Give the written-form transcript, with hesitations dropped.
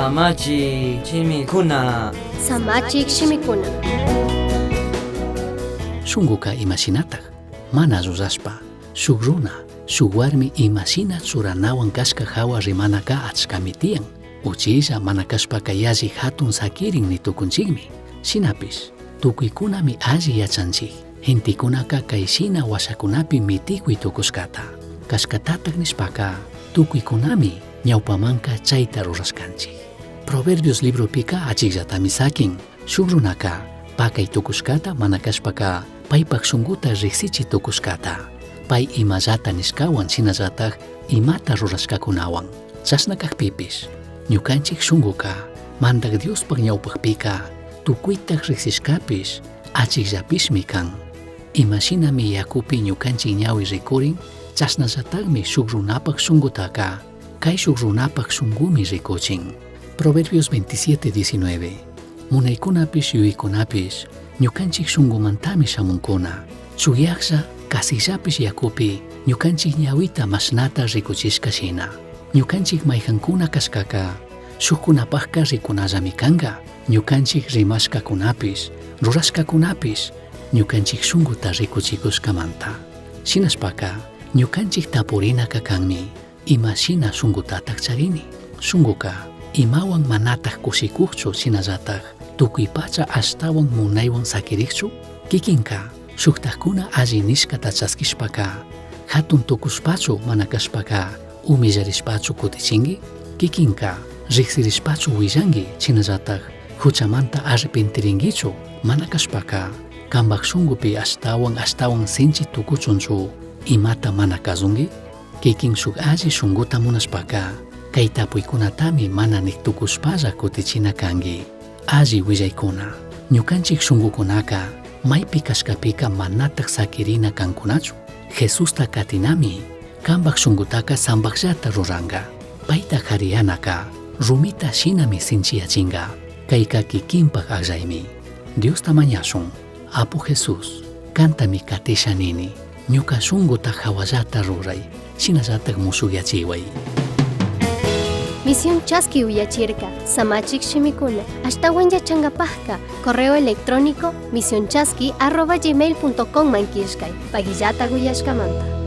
Samachik shimikuna. Samachik shimikuna. Shunguka imashinataj mana llullashpa shuk runa shuk warmi imashina churanawan kashka hawa rimanaka achkami tiyan uchilla mana kashpaka yalli hatun sakirin ni tukunchikmi shinapish tukuykunami alli yachanchik gentekunaka kay shina washakunapi mitikuy tukushkata kashkatatak nishpaka tukuykunami ñawpamanka chayta rurashkanchik Proverbios libropika achikllatami sakin shuk runaka pakay tukushkata mana kashpaka paypak shunkuta riksichi tukushkata pay imallata nishkawan shinallatak imata rurashkakunawan chashna kakpipish ñukanchik shunkuka Mandak Diospak ñawpakpika tukuytak riksishkapish achikllapishmi kan imashinami yakupi ñukanchik ñawi rikurin chashnallatakmi shuk runapak shunkutaka kay shuk runapak shunkumi rikuchin Proverbios 27:19 Munaykunapish yuyaykunapish ñukanchik shunkumantami shamunkuna chuyaklla kasillapish yakupi ñukanchik ñawita mashnata rikuchishka shina ñukanchik mayjankuna kashkaka shukkunapakka rikunallami kanka ñukanchik rimashkakunapish rurashkakunapish ñukanchik shunkuta rikuchikushkamanta shinashpaka ñukanchik tapurinaka kanmi imashina shunkutatak charini shunkuka imawan manatak kushikukchu shinallatak tukuy pacha ashtawan munaywan sakirikchu kikinka shuktakkuna alli nishkata chaskishpaka hatun tukushpachu mana kashpaka humillarishpachu kutichinki kikinka riksirishpachu willanki shinallatak huchamanta arrepentirinkichu mana kashpaka kanpak shunkupi ashtawan ashtawan sinchi tukuchunchu imata mana kazunki kikin shuk alli shunkuta munashpaka kay tapuykunatami mana nik tukushpalla kutichina kanki alli willaykuna ñukanchik shunkukunaka maypi kashkapika manatak sakirina kankunachu Jesusta katinami kanpak shunkutaka sampakllata ruranka payta kariyanaka rumita shinami sinchiyachinka kayka kikinpak akllaymi Diosta mañashun Apu Jesús kantami katisha nini ñuka shunkuta hawallata ruray shinallatak mushuyachiway Misión Chaski uyachirka, Samachik shimikuna, ashtawan yachankapajka, correo electrónico misionchaski@gmail.com man killkay, pakillata uyashkamanta.